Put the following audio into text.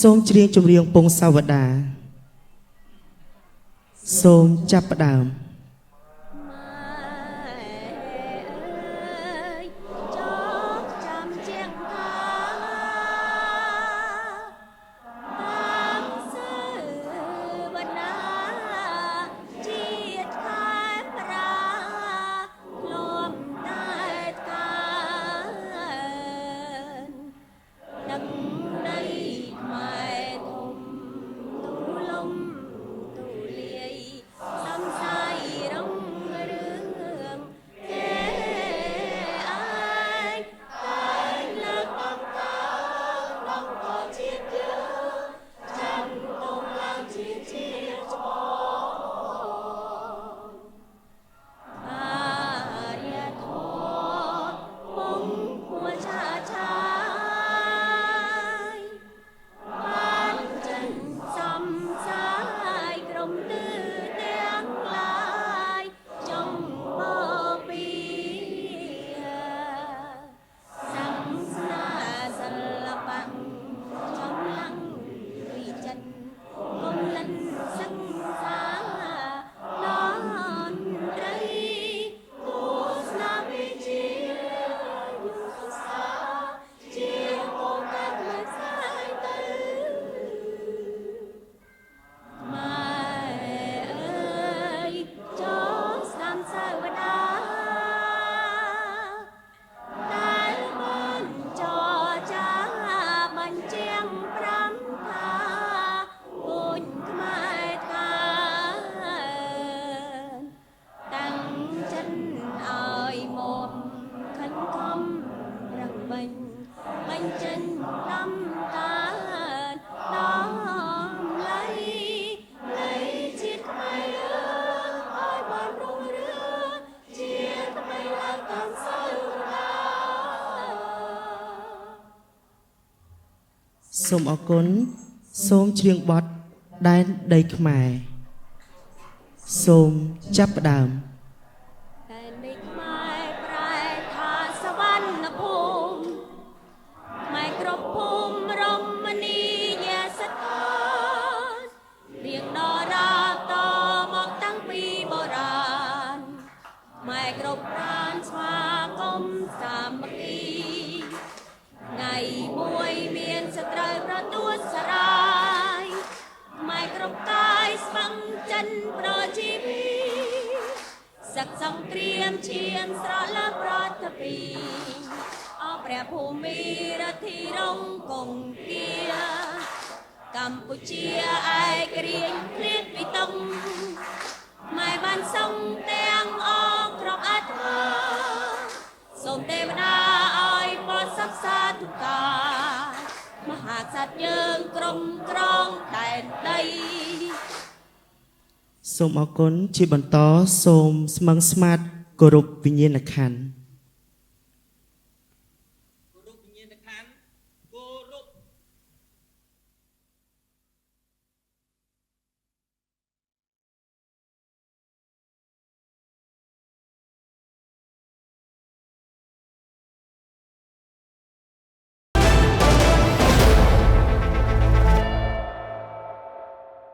សូមច្រៀងចម្រៀងពងសាវតាសូមចាប់ផ្ដើម ម៉ែអើយចងចាំជាងថាតាមសើវណ្ណាជាតិខេមរាធ្លាប់តែកាន ទឹកដីខ្មែរធំទូលំទូលាយសំសាយរុងរឿងគេអាចតែលើកដំកើងដល់ក៏ជាតិយើងចាំទុំឡើងជាជាតិច្បង អារ្យធម៌ពងហួឆាឆាយបានចិនសំសាយក្រុមទឺទាំងឡាយចង់បពីសាសនាសិល្បៈចំឡើងវិចិត្រគុំលិនសិក្សាតន្ត្រីទស្សនវិជ្ជាយុទ្ធសាស្ត្រជាកូនកាត់លើផ្សាយទៅ ម៉ែអើយចងស្ដាំសាវតាតែបានចរចាបញ្ជាងប្រាំថាពុញខ្មែរថាតាំងចិត្តឲ្យមុំខិនខំប្រឹងបាញ់បញ្ចេញដំតាដំលៃលៃជាតិខ្មែរយើងឲ្យបានរុងរឿងជាតិថ្មីឡើងតាមសៅរា សូមអរគុណសូមច្រៀងបទដែនដីខ្មែរសូមចាប់ផ្ដើម តែនេះខ្មែរប្រែថាសវណ្ណភូមិខ្មែរគ្រប់ភូមិរមណីយស្ថានរៀងដល់រាតមកតាំងពីបុរាណខ្មែរគ្រប់ប្រានស្វាគមន៍សាមគ្គីថ្ងៃមួយមានសត្រូវប្រទួតសរាយខ្មែរគ្រប់កាយស្វឹងចិនប្រជាពី សឹកសង្គ្រាមឈាមស្រលើប្រថពីអព្រះភូមិរដ្ឋិរងគង្គាកម្ពុជាឯករាជ្យឃ្លាតពីតុងម៉ែបានសងទាំងអងគ្រប់អាត្មាសូមទេវតាឲ្យពរសក្សាធុការមហាក្សត្រយើងក្រុមក្រងដែនដី សូមអរគុណជាបន្តសូមស្មឹងស្មាតគោរពវិញ្ញាណក្ខន្ធ។